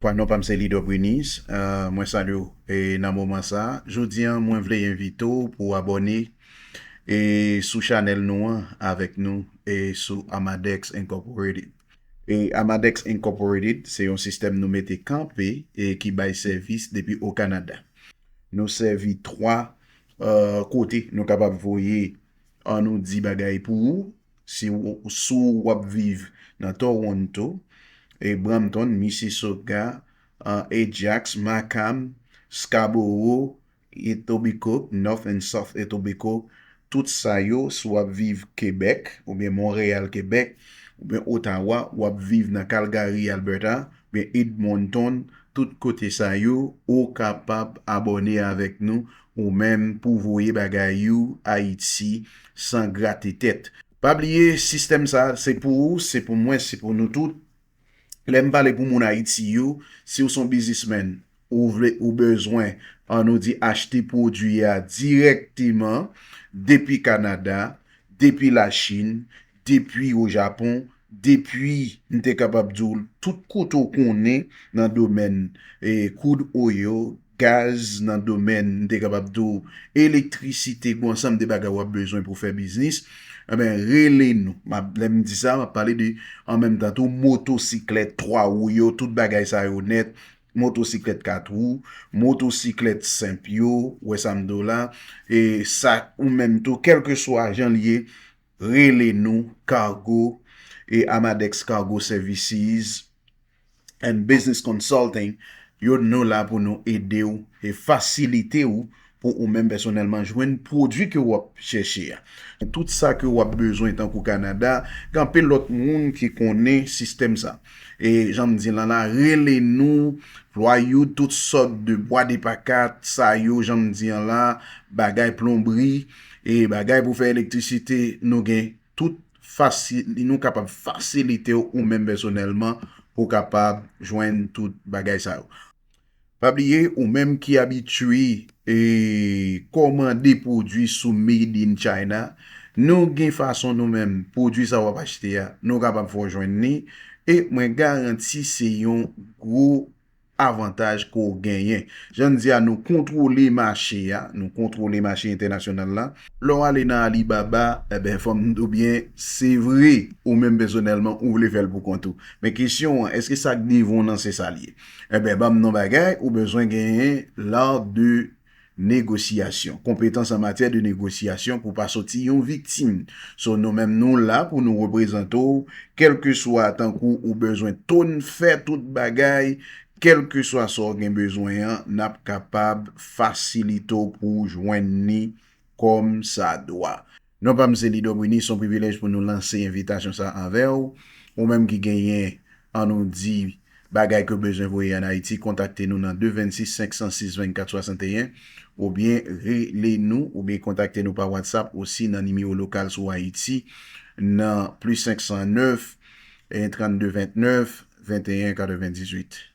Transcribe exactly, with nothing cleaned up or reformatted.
Pwa non pa m se Lido Brinis, eh, mwen salye w e nan moman sa. Jodi an, mwen vle envite w pou w abòne e sou chanèl nou an avèk nou e sou Amadex Incorporated. E Amadex Incorporated se yon sistèm nou mete kanpe e ki bay sèvis depi o Kanada. Nou sèvi twa, eh, kote nou kapab voye, an nou di, bagay pou ou. Si w, si w ap viv nan Toronto, e Brampton, Mississauga, eh, Ajax, Markham, Scarborough, Etobicoke, North and South Etobicoke, tout sa yo, si w ap viv Quebec, oubyen Montréal, Quebec, oubyen Ottawa, w ap viv nan Calgary, Alberta, oubyen Edmonton, tout kote sa yo, ou kapab abòne avèk nou, ou menm pou voye bagay ou Ayiti san grate tèt. Pa bliye, sistèm sa, se pou ou, se pou mwen, se pou nou tout. Lè m pale pou moun Ayiti yo, si w se yon biznismenn, ou vle, ou bezwen, an nou di, achte pwodui a dirèkteman depi Kanada, depi Lachin, depi o Japon, depi, m te kapab di w, tout kote w konnen nan domèn, eh, crude oil, gaz, nan domèn, m te kapab di w, elektrisite, gen yon ansanm de bagay w ap bezwen pou fè biznis, enben, rele nou. M ap, lè m di sa, m ap pale de, an menm tan tou, motosiklèt, twa wou yo, tout bagay sa yo nèt, motosiklèt kat wou, motosiklèt senp yo, w wè sa m di w la, e sa, ou menm tou, kèlkeswa jan l ye, rele nou, Cargo, e Amadex Cargo Services and Business Consulting, yo, nou la pou nou ede w e fasilite w pou ou menm pèsonèlman jwenn pwodui ke w ap chèche a. Tout sa ke w ap bezwen tankou Kanada, gen anpil lòt moun ki konnen sistèm sa. E jan m di l la, rele nou, plywood, tout sòt de bwa de pakat, sa yo, jan m di an la, bagay plonbri, e bagay pou fè elektrisite, nou gen tout fasil, nou kapab fasilite w ou menm pèsonèlman pou w kapab jwenn tout bagay sa yo. Pa bliye, ou menm ki abitye e kòmande pwodui sou Made in China, nou gen fason nou menm, pwodui sa w ap achte a, nou kapab fè w jwenn li, e mwen garanti se yon gwo avantaj ke w genyen. Jan n di a, nou kontwole mache a, nou kontwole mache entènasyonal la. Lè w ale nan Alibaba, enben, fò m di w byen, se vre, ou menm pèsonèlman, ou vle fè l pou kont ou. Men kesyon an, èske sa k devan w nan se sa l ye? Enben, ban m non bagay, ou bezwen genyen l'art de négociation, konpetans an matyè de negosyasyon pou pa soti yon viktim. So, nou menm, nou la pou nou reprezante w, kèlkeswa tankou ou bezwen tonn fè tout bagay, kèlkeswa sa w gen bezwen an, n ap kapab fasilite w pou w jwenn li kòm sa dwa. Non pa m se Lido Brinis, se yon privilèj pou nou lanse envitasyon sa avè w. Ou menm ki genyen, an nou di, bagay ke w bezwen voye ann Ayiti, kontakte nou nan de vennsis senk san sis vennkat swasanteyen, oubyen rele nou, oubyen kontakte nou pa WhatsApp osi nan nimewo lokal sou Ayiti, nan plis senk san nèf, trannde ventnèf, venteyen katrevendizuit.